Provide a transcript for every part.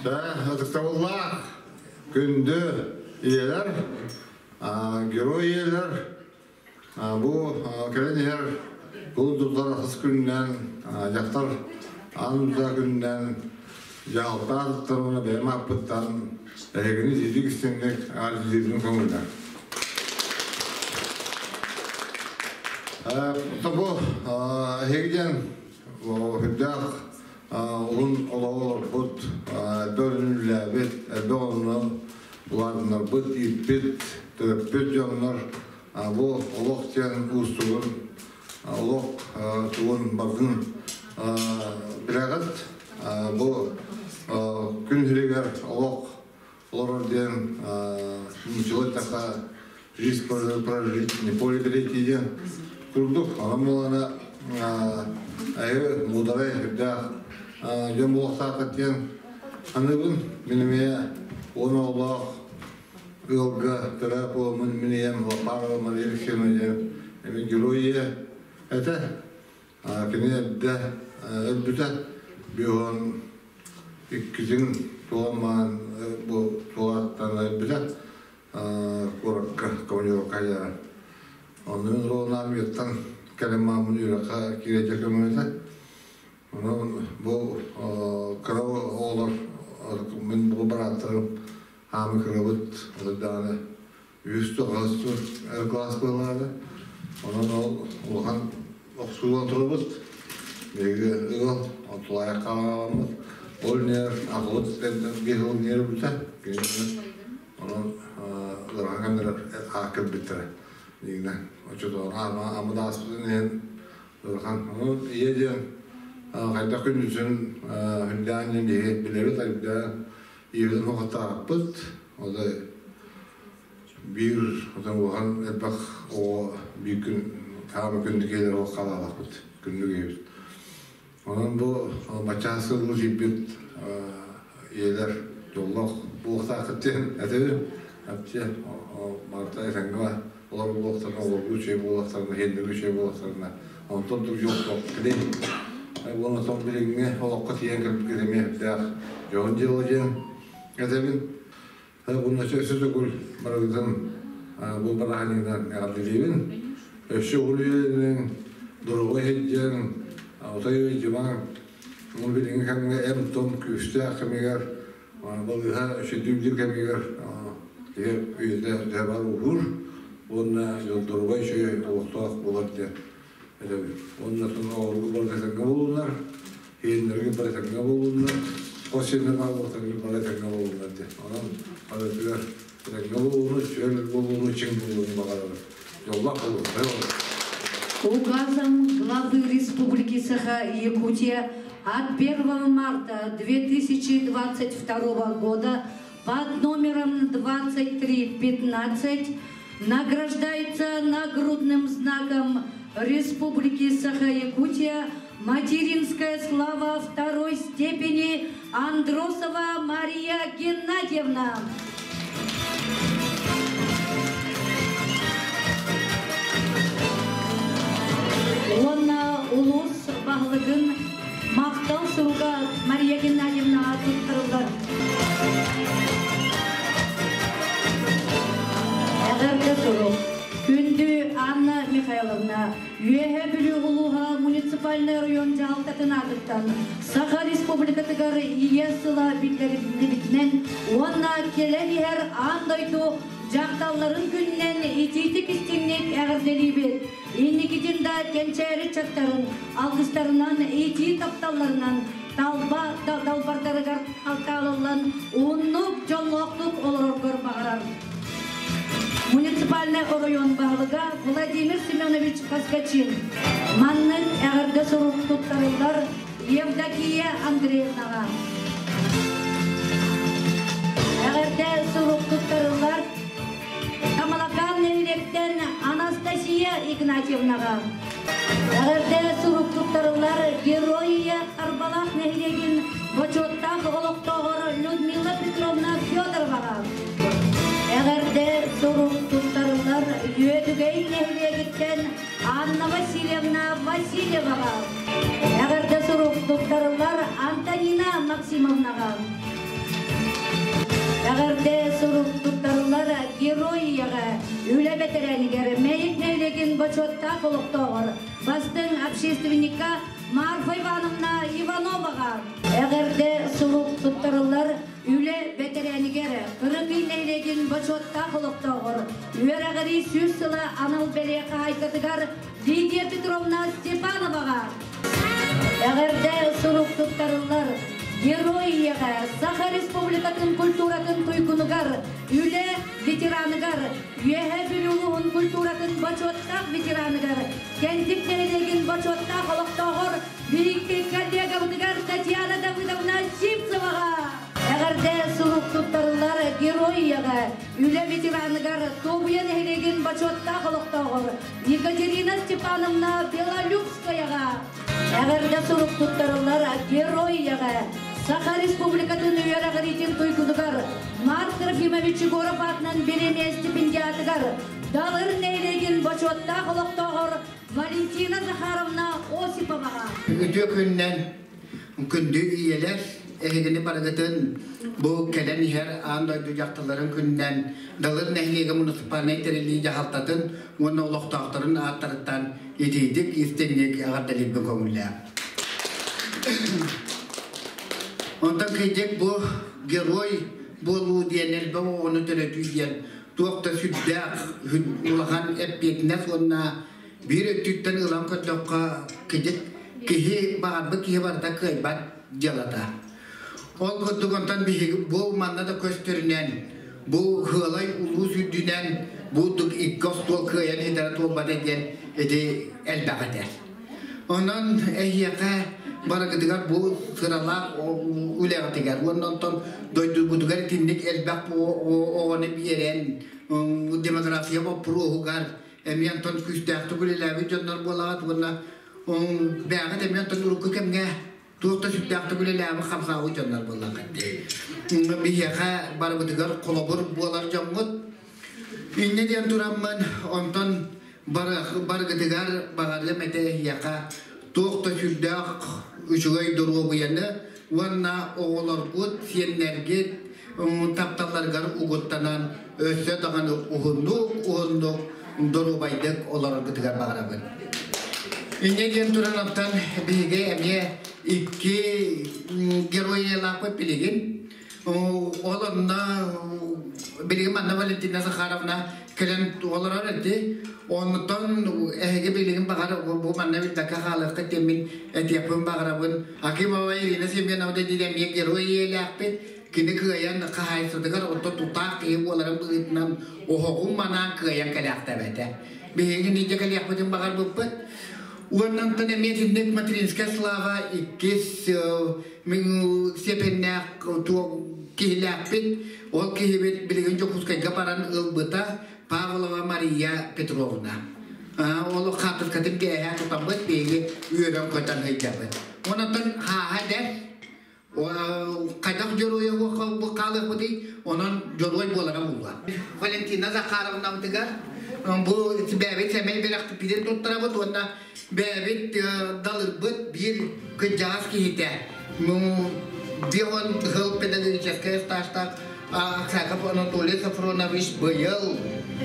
Ытыктабыллаах күндү ийэлэр, герой ийэлэр, бу кэлэн иһэр кулун тутар ахсыс күнүнэн, дьахтар аан күнүнэн дьаһалтаах туттарына бэйэм ааппыттан эһигини итиитик истиҥник аалдьыйдыырбын көҥүллээх. Бу эһиги диэн үрдээх уһун олоҕу олорбут, элбэх үлэлээбит, элбэх ону улаатыннарбыт, ииппит, төрөппүт дьоннор бу олох диэн уустугун, олох тугун барытын билэҕит. Бу күн сиригэр олох олорор диэн нууччалыы эттэххэ жизнь прожить, не поле перейти диэн курдук. Онон буолана айы муударай үрдээх дьон буолуохтааххыт диэн аныыбын. Мин эмиэ уон оҕолоох ыалга төрөөп буоламмын мин ийэм Лапарова Мария Алексеевна диэн эмиэ герой ийэ этэ. Кини эрдэ өлбүтэ биоһун иккитин туоламаан бу туолааттан өлбүтэ куоракка командировка айара. Онно мин Ролан армияттан кэлэн мааммын үөрэххэ киирэргэ көмөлөтө. Онон бу кыра оҕолор мин бу бырааттарым хаамы кырабыт даҕаны үс тоҕус кылаас буолаары. Онон ол улахан охсуулан турабыт. Биһиги ыал онтулаайах хаалаҕаламмыт. Ол нээр аҕабыт биир сыл нээр өлбүтэ. Онон ыарахан кэмнэр аах кэлбиттэрэ. Дигинэ оччотооҕу ама да ааспытын иһин ыарахан. Онон ийэ диэн хайдах күнүсүн хүндээн диэн биһиги билэбит, айдаан ийэбитин хоһоттоохпут. Ол биир улахан элбэх оҕо биир күн хаама күндү киһилэр олох хаалаалахпыт күндү киһибит. Онон бу бачча сыллы киирбит ийэлэр дьоллоох буолуохтааххыт диэн этэбин. Вообще барыта этэҥҥэ олор буолуохтарына, олоргу үчүгэй буолуохтарына, иһиннэргэ үчүгэй буолуохтарына, онтон тур дьоллоох кэлин. Уонна том билиҥҥи олоххо тиийэн кэлбиккит эмиэ үрдээх дьоһун дьыала диэн этэбин. Уонна өссө төгүл барыгытын бу бырааһынньыгынан эҕэрдэлиибин. Өссө уһун үйэлэнэн, доруобай сылдьан, отой дьыбаҥ, ол билиҥҥи кэмҥэ эм-том күүстээх кэмигэр, балыыһа үчүгдүүр кэмигэр киһи үйэтэ төһө баар уһуур уонна доруобай үчүгэй олохтоох буолар диэн этэбин. Уонна оҕолорго бары этэҥҥэ буолуннар, иһиннэргэ бары этэҥҥэ буолуннар, хос сиэннэр баар буолтарга бары этэҥҥэ буолуннар диэн. Онон барытыгар этэҥҥэ буолууну, чөл буолууну, чиҥ буолууну баҕарабын. Дьоллоох буолуҥ. Указом главы Республики Саха-Якутия от 1 марта 2022 года под номером 2315 награждается нагрудным знаком Республики Саха-Якутия «Материнская слава второй степени» Андросова Мария Геннадьевна. Уонна улуус баһылыгын махтал суруга Мария Геннадьевнаҕа туттарыллар. Эҕэрдэ сурук. Күндү Анна Михайловна, Үөһээ Бүлүү улууһа муниципальнай оройуон дьаһалтатын аатыттан Саха Республикатыгар Ийэ сыла биллэриллибитинэн уонна кэлэн иһэр аан дойду дьахталларын күнүнэн итиитик истиҥник эҕэрдэлиибит. Инникитин да кэнчээри ыччаттарын алгыстарынан, итии тапталларынан талба далбардарыгар алтаалыллан уһуннук, дьоллоохтук олороргор баҕарар. Муниципальнай оройуон баһылыга Владимир Семенович Поскачин маннык эҕэрдэ сурук туттарыллар Евдокия Андреевнаҕа. Эҕэрдэ сурук туттарыллар Тамалакаан нэһилиэктэн Анастасия Игнатьевнаҕа. Эҕэрдэ сурук туттарыллар Герой Арбалаах нэһилиэгин бочуоттаах олохтооҕор Людмила Петровна Федороваҕа. Эҕэрдэ сурук туттарыллар Үөдүгэй нэһилиэгиттэн Анна Васильевна Васильеваҕа. Эҕэрдэ сурук туттарыллар Антонина Максимовнаҕа. бэтэрээнигэр Мэйик нэһилиэгин бочуоттаах олохтооҕор, бастыҥ общественникка Марфа Ивановна Ивановаҕа. Эҕэрдэ сурук туттарыллар үлэ бэтэрээнигэр, Кырыкый нэһилиэгин бочуоттаах олохтооҕор, үөрэҕирии 100 сыла анал бэлиэ хаһаайкатыгар Лидия Петровна Степановаҕа. Эҕэрдэ сурук туттарыллар Герой ийэҕэ, Саха Республикатын культуратын туйгунугар, үлэ ветераныгар, Үөһээ Бүлүү улууһун культуратын бочуоттаах ветераныгар, Кэнтик нэһилиэгин бочуоттаах олохтооҕор, биһикки коллегабытыгар Татьяна Давыдовна Сивцеваҕа. Эҕэрдэ сурук туттарыллар Герой ийэҕэ, үлэ ветераныгар, Туобуйа нэһилиэгин бочуоттаах олохтооҕор Екатерина Степановна Белолюбскаяҕа. Эҕэрдэ сурук туттарыллар Герой ийэҕэ, Саха Республикатын үөрэҕириитин туйгунугар Марк Трофимович Егоров аатынан бириэмийэ стипендиатыгар Далыр нэһилиэгин бочуоттаах олохтооҕор Валентина Захаровна Осиповаҕа. Үтүө күннэн күндү ийэлэр, эһигини барыгытын бу кэлэн иһэр аан дойду дьахталларын күнүнэн Далыр нэһилиэгэ муниципальнай тэриллии дьаһалтатын уонна олохтоохторун ааттарыттан итиитик истиҥник эҕэрдэлиирбин көҥүллээх. Онтон кыйдык бу герой буолуу диэн элбэх оҕону төрөтүү диэн туох да сүрдээх улахан эппиэтинэс уонна биир өттүттэн ылан көрдөххө кыдьык киһи баҕарбыт киһи барыта кыайбат дьыалата. Ол курдук онтон биһиги бу манна да көстөрүнэн бу Хыалай улуус үрдүнэн бу икки остуол кыайан ситэрэ туолбата диэн ити элбэх этэр. Онон эһиэхэ барыгытыгар бу сыралаах үлэҕитигэр уонна онтон дойдубутугар итинник элбэх оҕону биэрэн демография боппуруоһугар эмиэ онтон күүстээхтик үлэлээбит дьоннор буолаҕыт уонна бэйэҕит эмиэ онтон урукку кэмҥэ туох да сүрдээхтик үлэлээбит хамсаабыт дьоннор буоллаххыт. Биһиэхэ барыбытыгар холобур буолар дьоҥҥут. Инньэ диэн тураммын онтон барыгытыгар баҕарыам этэ эһиэхэ туох да сүрдээх үчүгэй доруобуйаны уонна оҕолоргут, сиэннэргит тапталларыгар угуттанан өссө даҕаны уһуннук-уһуннук доруобайдык олороргутугар баҕарабын. Инньэ диэн туран оттон биһиги эмиэ икки герой билигин. Ол онно билигин манна Валентина Захаровна кэлэн олорор эти. Оннуттан эһиги билигин баҕар бу манна билбэккэ хаалыахха диэммин этиэхпин баҕарабын. Акимова Ирина Семеновна диэн эмиэ герой ийэлээхпит. Кини кыайан хаһаайыстыбатыгар онто тутаах киһи буоларын быһыытынан оһоҕун манаан кыайан кэлээхтээбэтэ. Биһиги ниндьэ кэлиэхпитин баҕарбыппыт. Уоннантан эмиэ итинник материнская слава иккис сиэпэннээх киһилээхпит. Ол киһибит билигин Дьокуускайга баран ылбыта Павлова Мария Петровна. Ол хаатыркатын кээһэ тутаммыт биһиги үөрэн көтөн сылдьабыт. Онон хааһа дэр хайдах дьоруойа хаалыахпытый, онон дьоруой буолара буолуо. Валентина Захаровнабытыгар бу бэйэбит сэмэй бэлэхпитин туттарабыт уонна бэйэбит далырбыт биир кырдьаҕас киһитэ Дион сыл педагогическай стажтаах Аксаков Анатолий Софронович быйыл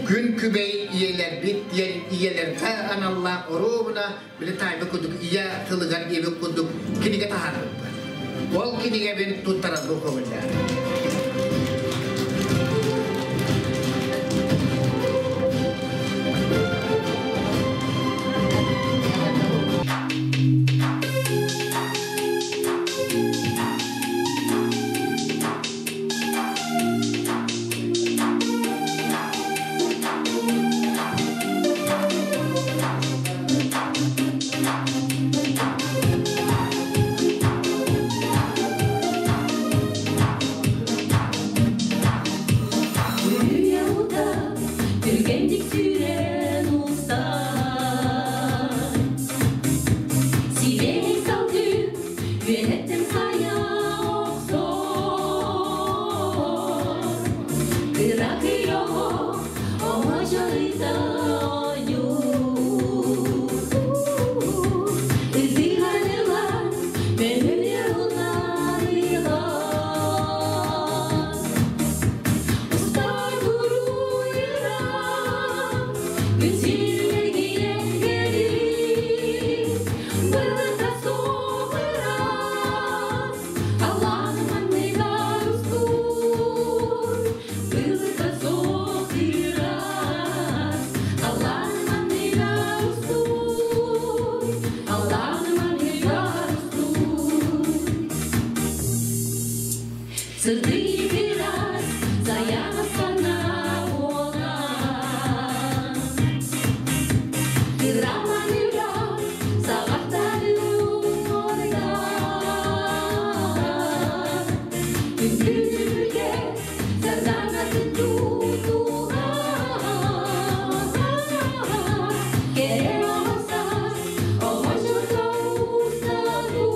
күн күбэй ийэлэрбит диэн ийэлэргэ аналлаах оруобуна били таайбыт курдук ийэ тылыгар диэбит курдук кинигэ таһаарбыппыт. Ол кинигэбин туттарарбын көҥүллээх. Түргэнник сүүрэн устар Сибиэһэй салгын үөһэттэн хайа охсор Кыракый оҕо оҥочо оонньуур Ытыһан ылан мөһүлэ унаарыйган Устар буруйуран. Сырдык ыраас сайаҕас санаа буолан Кыраманыра саҕахтары уҥуордар Күндүлүргэ сардаҥатын тутуһан Кэрэ оҕо саас оҕочото усталуу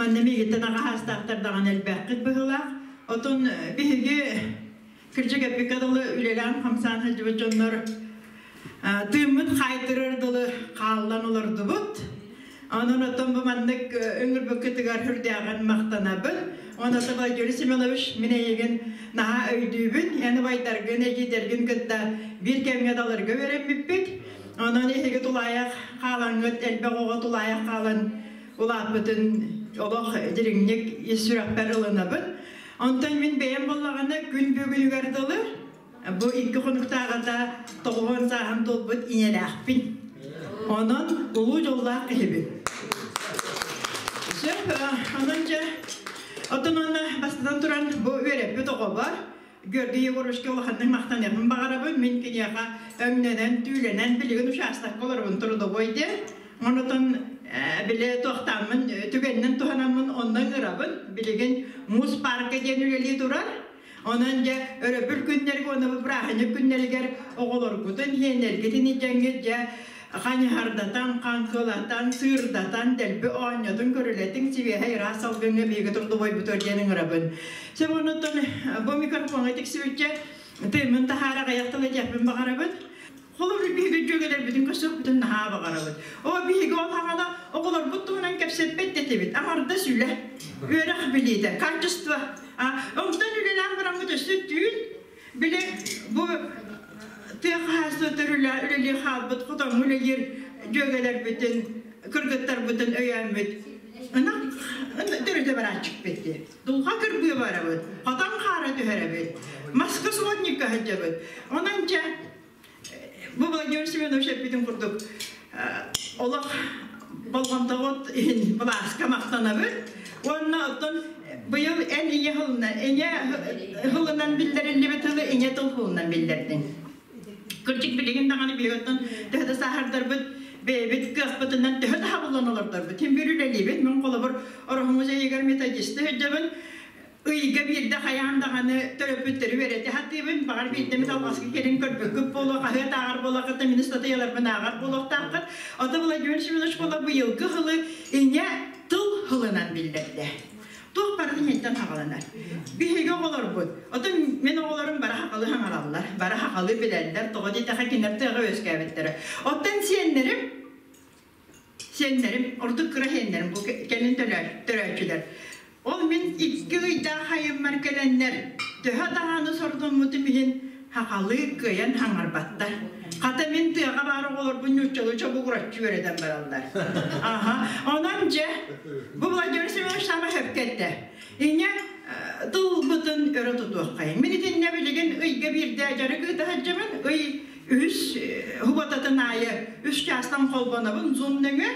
Манна миигиттэн аҕа саастаахтар даҕаны элбэххит быһыылаах. Отон биһиги кырдьык эппиккэ дылы үлэлээн-хамсаан сылдьыбыт дьоннор тыыммыт хаайтарар дылы хааллан олордубут. Онон оттон бу маннык ыҥырбыккытыгар сүрдээҕин махтанабын. Онон Владимир Семенович мин эйигин наһаа өйдүүбүн. Эн убайдаргын, эдьиийдэргин кытта биир кэмҥэ далырга үөрэммиппит. Онон эһиги тулаайах хаалаҥҥыт, элбэх оҕо тулаайах хаалан улааппытын олох дириҥник ис сүрэхпэр ылынабын. Онтон мин бэйэм буоллаҕына күн бүгүнүгэр дылы бу икки хонуктааҕыта тоҕуһун сааһым туолбут ийэлээхпин. Онон улуу дьоллоох киһибин. Сөп, онон дьэ, оттон онно бастатан туран бу үөрэппит оҕобор Георгий Егоровичка улаханнык махтаныахпын баҕарабын. Мин киниэхэ өҥнөнөн, түүлэнэн билигин учаастакка олоробун трудовой диэн. Онотон били туохтааммын түгэнинэн туһанаммын онно ыҥырабын. Билигин муус парка диэн үлэлии турар. Онон дьэ өрөбүл күннэргэ уонна бу бырааһынньык күннэригэр оҕолоргутун, иһиэннэргитин илдьэҥҥит дьэ ханьыһардатан, хаҥкылатан, сыырдатан, дэлби оонньотун, көрүлэтиҥ, сибиэһэй ыраас салгыҥҥа биһиги трудовойбутугар диэн ыҥырабын. Сөп оннуттан бу микрофоҥҥа тиксибиччэ тыыммын таһаара аҕыйах тыл этиэхпин баҕарабын. Холобур, биһиги дьүөгэлэрбитин көрсүөхпүтүн наһаа баҕарабыт. О, биһиги ол хаҕана оҕолорбут туһунан кэпсэппэт этибит. Аҥардас үлэ, үөрэх билиитэ, качество. Онтон үлэлээн бараммыт өссө түүн били бу тыа хаһаайыстыбатыгар үлэлии хаалбыт хотоҥҥо үлэлиир дьүөгэлэрбитин, кыргыттарбытын өйөөммүт ынах төрүтэ барааччыкпыт дии. Дулҕа кырбыы барабыт, хотон хаара түһэрэбит, маска субботникка сылдьабыт. Онон дьэ бу Владимир Семенович эппитин курдук олох болҕомтоҕут иһин былааска махтанабыт. Уонна оттон быйыл эн ийэ сылынан, ийэ сылынан биллэриллибит сылы ийэ тыл сылынан биллэрдиҥ. Кырдьык билигин даҕаны биһиги оттон төһө да сааһырдарбыт, бэйэбит кыахпытынан төһө да хабыллан олордорбут. Син биир үлэлиибит. Мин холобур Ороһу музейыгар методисты сылдьабын. Ыйга биирдэ хайаан даҕаны төрөппүттэри үөрэтэ сатыыбын. Баҕар биирдэ эмит алҕаска кэлин көрбүккүт буолуо, хаһыат ааҕар буоллаххыт, мин ыстатыйаларбын ааҕар буолуохтааххыт. Ото Владимир Семенович буола быйылгы сылы ийэ тыл сылынан биллэрдэ. Туох барытын ийэттэн хаҕаланар. Биһиги оҕолорбут, отон мин оҕолорум бары хахалы хаҥараллар, бары хахалы билэллэр, тоҕо диэтэхэ кинилэр тыаҕа үөскээбиттэрэ. Оттон сиэннэрим, сиэннэрим, ордук кыра сиэннэрим, бу кэлин төрөөччүлэр. Ол мин 2 ыйдаах айыммар кэлэннэр, төһө даҕаны сордоммутум иһин, хахалы кыайан хаҥарбаттар. Хата мин тыаҕа баар оҕолорбун нууччалыы чобугураччы үөрэтэн бараллар. Аха. Онон дьэ, бу Владимир Семенович саама сөпкө эттэ. Инньэ тылбытын өрө тутуоххайын. Мин итиннэ билигин ыйга биирдэ дьарык ыыта сылдьабын. Ый үһүс хубататын аайы үс чаастан холбонобун зум нөҥүө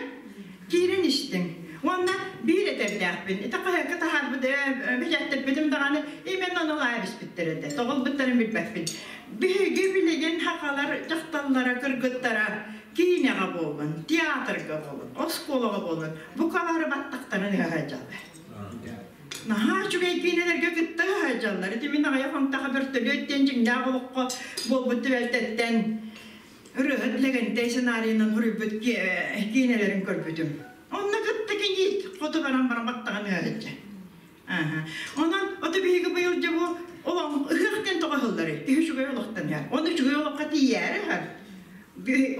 киирэн истиҥ. Уонна биир этэрдээхпин. Ити хаһыакка таһаарбыт бэчээттэрбитим даҕаны именно ону лаайбыспыттар этэ. Тоҕолбуттарын билбэппин. Биһиги билигин хахалар дьахталлара, кыргыттара киинэҕэ буоллун, театрга буоллун, оскуолаҕа буоллун, бука бары баттахтарын ыһа сылдьаллар. Наһаа үчүгэй киинэлэргэ кытта сылдьаллар. Ити мин аҕыйах хонтаха бөртөлүөт диэн дьиҥнээх олоххо буолбут түбэлтэттэн ырыаһыт Лэгэнтэй сценарийынан суруйбут киинэлэрин көрбүтүм. Онно кытта кийиит хоту баран баран баттаҕын ыһа сылдьар. Онон ото биһиги быйыл дьэ бу олоҥ ыһыах диэн тоҕо ыһылларый? Киһи үчүгэй олохтон иһэр. Оны үчүгэй олоххо тиийээри ыһар.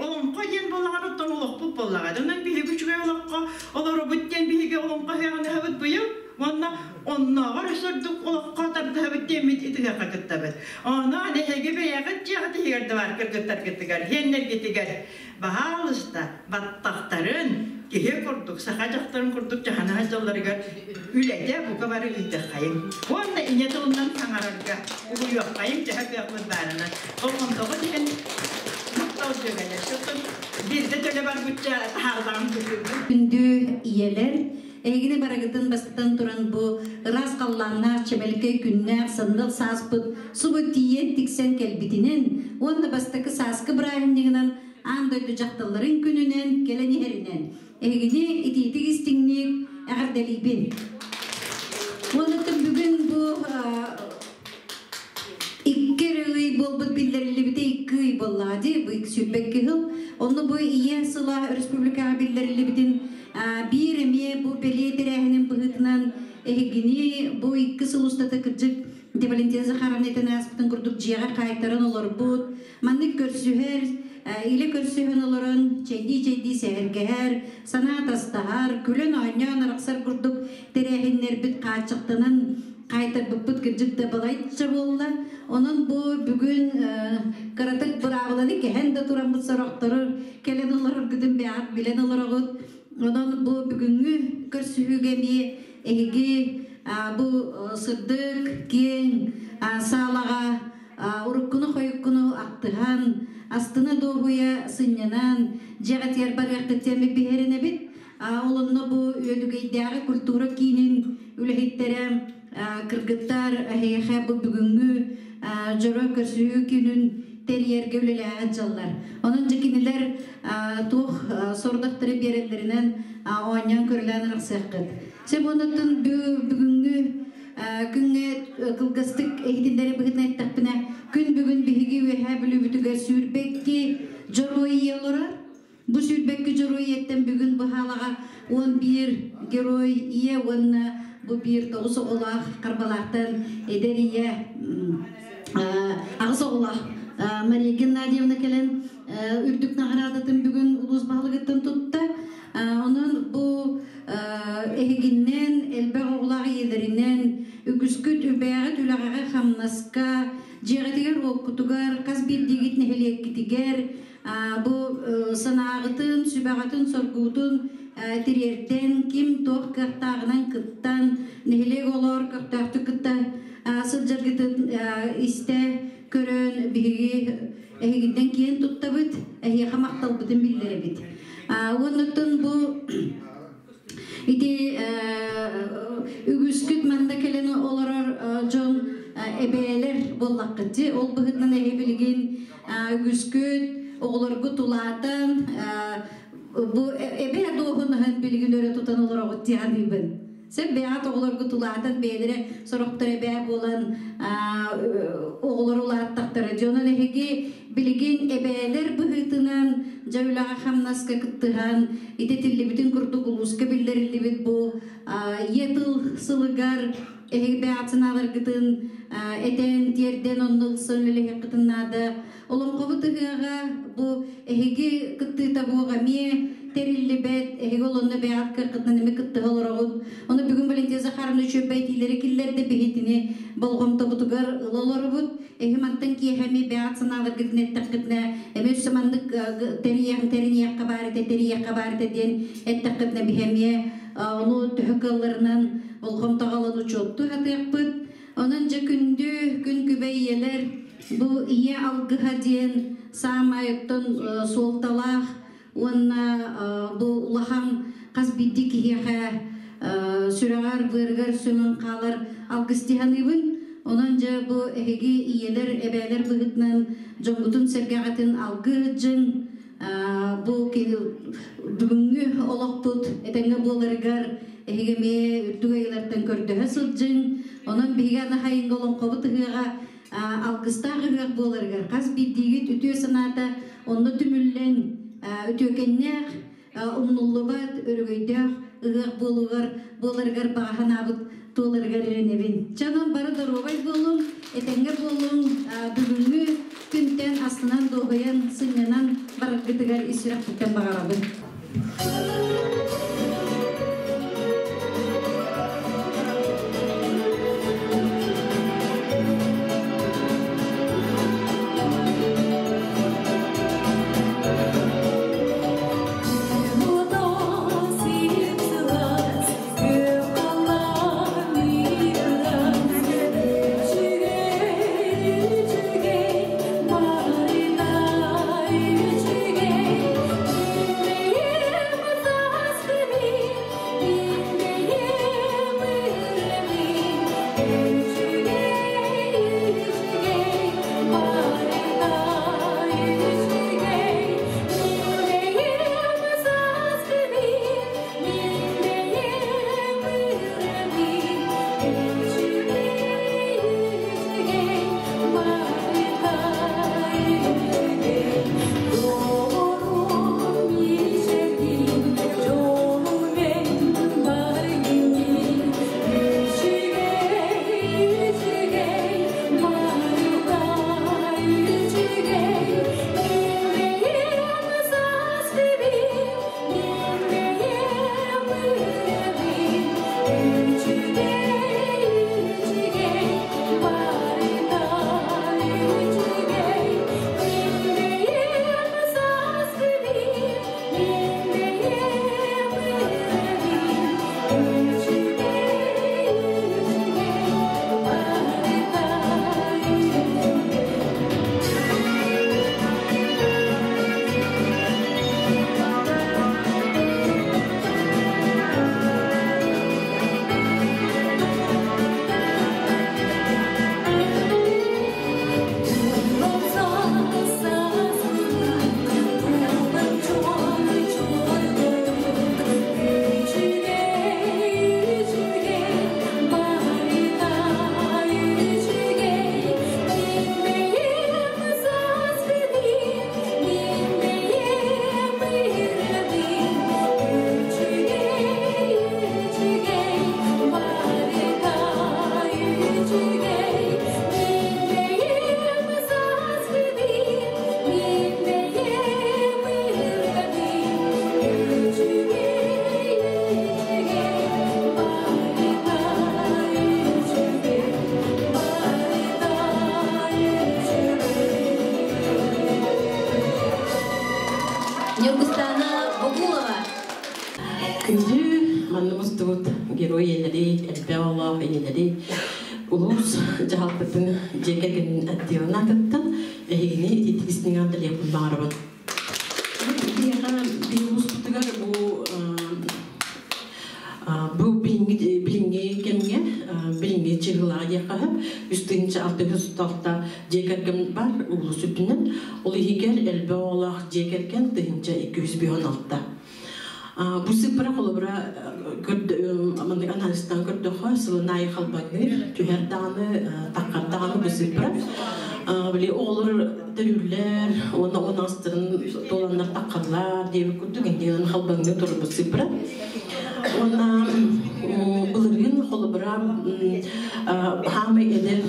Олоҥхо диэн буоллаҕына оттон олохпут буоллаҕа. Онон биһиги үчүгэй олоххо олоробут диэн биһиги олоҥхо ыһыаҕын ыһабыт быйыл. Уонна оннооҕор өссө ордук олоххо тардыһабыт диэммит ытыһыахха кыттабыт. Онон эһиги бэйэҕит дьиэҕит иһигэр да баар кыргыттаргытыгар, иһиэннэргитигэр баһаалыста баттахтарын киһи курдук, саха дьахтарын курдук дьаһана сылдьалларыгар үлэтэ бука бары ыытыаххайыҥ. Уонна ийэ тылынан саҥарарга угуйуоххайыҥ төһө кыахпыт баарынан. Болҕомтоҕут иһин махтал дьүөгэлэр. Оттон биирдэ төлө барбычча таһаардаҕым кытыыбын. Күндү ийэлэр, эһигини барыгытын бастатан туран бу ыраас халлааннаах чэмэлкэй күннээх сандал сааспыт субу тиийэн тиксэн кэлбитинэн уонна бастакы сааскы бырааһынньыгынан аан дойду дьахталларын күнүнэн кэлэн иһэринэн эһигини итиитик истиҥник эҕэрдэлиибин. Уонна бүгүн бу икки ый буолбут биллэриллибитэ 2 ый буоллаҕа дии, бу 202 сыл. Онно бу ийэ сыла республикаҕа биллэриллибитин биир эмиэ бу бэлиэ тэрээһинин быһыытынан эһигини бу 2 сыл устата кырдьык Валентина Захаровна этэн ааспытын курдук дьиэҕэ хаайтаран олорбут, маннык көрсүһэр, илэ көрсүһэн олорон чэйдии-чэйдии сэһэргэһэр, санаа атастаһар, күлэн-оонньоон арахсар курдук тэрээһиннэрбит хааччахтанан хаайтарбыппыт кырдьык да балайча буолла. Онон бу бүгүн кыратык быраабыланы кэһэн да тураммыт сорохтору кэлэн олороргутун бэйэҕит билэн олороҕут. Онон бу бүгүҥҥү көрсүһүүгэ эмиэ эһиги бу сырдык, киэҥ саалаҕа уруккуну-хойуккуну ахтыһан, астына дуоһуйа сынньанан, дьиэҕитигэр барыаххыт диэн биһирэнэбит. Ол онно бу Үөдүгэйдээҕи культура киинин үлэһиттэрэ кыргыттар эһиэхэ бу бүгүҥҥү дьоро көрсүһүү күнүн тэрийэргэ үлэлээҕин дьаллар. Онон дьэ кинилэр туох сорудахтары биэрэллэринэн оонньоон көрүлээн арахсыаххыт. Сөп оннуттан бүгүҥҥү күҥҥэ кылгастык иһитиннэри быһыытынан эттэхпинэ, күн бүгүн биһиги Үөһээ Бүлүүбүтүгэр 22 дьоруой ийэ олорор. Бу 22 дьоруой ийэттэн бүгүн быһаалаҕа 11 герой ийэ уонна бу биир 9 оҕолоох Харбалаахтан эдэр ийэ 8 оҕолоох Мария Геннадьевна кэлэн үрдүк наҕараадатын бүгүн улуус баһылыгыттан тутта. Онон бу эһигиннэн элбэх оҕолоох ийэлэринэн үгүскүт үбээҕит үлэҕэҕэ хамнаска, дьиэҕитигэр уоккутугар, хас биирдиигит нэһилиэккитигэр бу санааҕытын, сүбэҕитин, соргуутун тириэрдэн, ким туох кыахтааҕынан кыттан, нэһилиэк олоор көхтөөхтүк кытта сылдьаргытын истэ көрөн биһиги эһигиттэн киэн туттабыт, эһиэхэ махталбытын биллэрэбит. Уоннуттан бу ити үгүскүт манна кэлэн олорор дьон эбээлэр буоллаххыт дии. Ол быһыытынан эһи билигин үгүскүт оҕолоргут улаатан бу эбээ дуоһунаһын билигин өрө тутан олороҕут дии саныыбын. Сен бэйэҕит оҕолоргут улаатан бэйэлэрэ сорохтор эбээ буолан оҕолор улааттахтара. Дьонон эһиги билигин эбээлэр быһыытынан Дьэ үлэҕэ хамнаска кыттыһан, ититиллибитин курдук улууска биллэриллибит бу ийэ тыл сылыгар эһиги бэйэҕит санааларгытын этэн, тиэрдэн онно ылсан үлэлэһиэххитин наада. Олоҥхобут ыһыаҕа бу эһиги кыттыыта буох эмиэ тэриллибэт, эһиги олонно бэйэҕит кыаххытынан эмиэ кыттыһа олороҕут. Ону бүгүн Валентина Захаровна үчүгэйбэ этиилэри киллэрдэ, биһитини болҕомтобутугар ыла олоробут. Эһи мантан киэһэ эмиэ бэйэҕит санааларгытын эттэххитинэ, эмиэ өссө маннык тэрийиэх тэриниэххэ баар этэ, тэрийиэххэ баар этэ диэн эттэххитинэ биһи эмиэ ону төһө кыалларынан болҕомтоҕо ылан учуоттуу сатыахпыт. Онон дьэ күндү күн күбэй ийэлэр бу ийэ алгыһа диэн саамай оттон суолталаах уонна бу улахан хас биирдии киһиэхэ сүрэҕэр, быарыгар сөҥөн хаалар алгыс дии Онон дьэ бу эһиги ийэлэр, эбээлэр быһыытынан дьоҥҥутун-сэргэҕитин алгыы бу бүгүҥҥү олохпут этэҥҥэ буоларыгар эһиги эмиэ үрдүк айылартан көрдөһө сылдьыҥ. Онон биһиги аны хайыҥҥа олоҥхобут ыһыаҕа алгыстаах ыһыах буоларыгар хас биирдиигит үтүө санаата онно түмүллэн үтүөкэннээх умнуллубат өрөгөйдөөх ыһыах буолугар буоларыгар баҕа санаабыт туоларыгар эрэнэбин. Чанан бары доруобай буолуҥ, этэҥҥэ буолуҥ, бүгүҥҥү күнтэн астынан дуоһуйан, сынньанан бараргытыгар ис сүрэхпиттэн баҕарабын. Ньургустаана Богулова. Күндү манна мустубут герой ийэлэри, элбэх оҕолоох ийэлэри улуус дьаһалтатын дьиэ кэргэнин отделын аатыттан эһигини итиитик истиҥ далиэхпин баҕарабын. Биһиэхэ биһи улууспутугар бу бу билиҥҥи билиҥҥи кэмҥэ билиҥҥи чыһыылаах диэххэ сөп 3606 дьиэ кэргэн бар улуус үрдүнэн ол иһигэр элбэх оҕолоох дьиэ кэргэн 1256. Бу сыыппара холобура маннык анализтан көрдөххө сылын аайы халбаҥныыр, түһэр даҕаны, таххар даҕаны бу сыыппара. Били оҕолор төрүүллэр, уонна онастырын туоланнар таққаллар диэбит курдук индиянан халбаҥны турбут сыппыра. Уонна былырыын холобура хаамай эдэр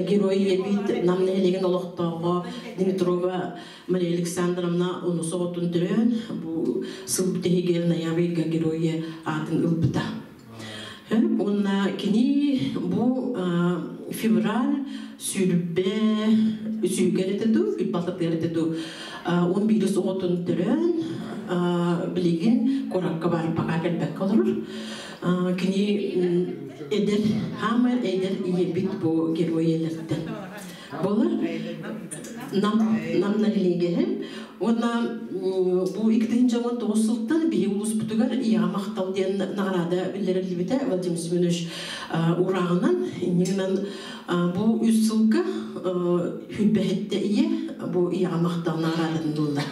герой ебит нам нэһилиэгин олохтооҕо Дмитрова Мария Александровна ону соҕотун төрөөн бу сыл бүтэһигэр ноябрьга геройа аатын ылбыта. Уонна кини бу февраль сүүрбэ үсүүгэр этэ дуу, үтбалтатыгар этэ дуу, 11 оҕотун төрөөн билигин куоракка бар пока кэлбэккэ олорор. Кини эдэр, хаамар эдэр ийэбит бу герой элэртэн болар. Нам нам нэһилиэгэһэ. Уонна бу 2019 сылтан биһи улуспутугар ийэҕэ махтал диэн награда биллэриллибитэ Владимир Семенович урааҕынан. Иннигинэн бу үс сылга хүлбэһитте ийэ бу ийэҕэ махтал наградатын ылла.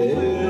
Hey.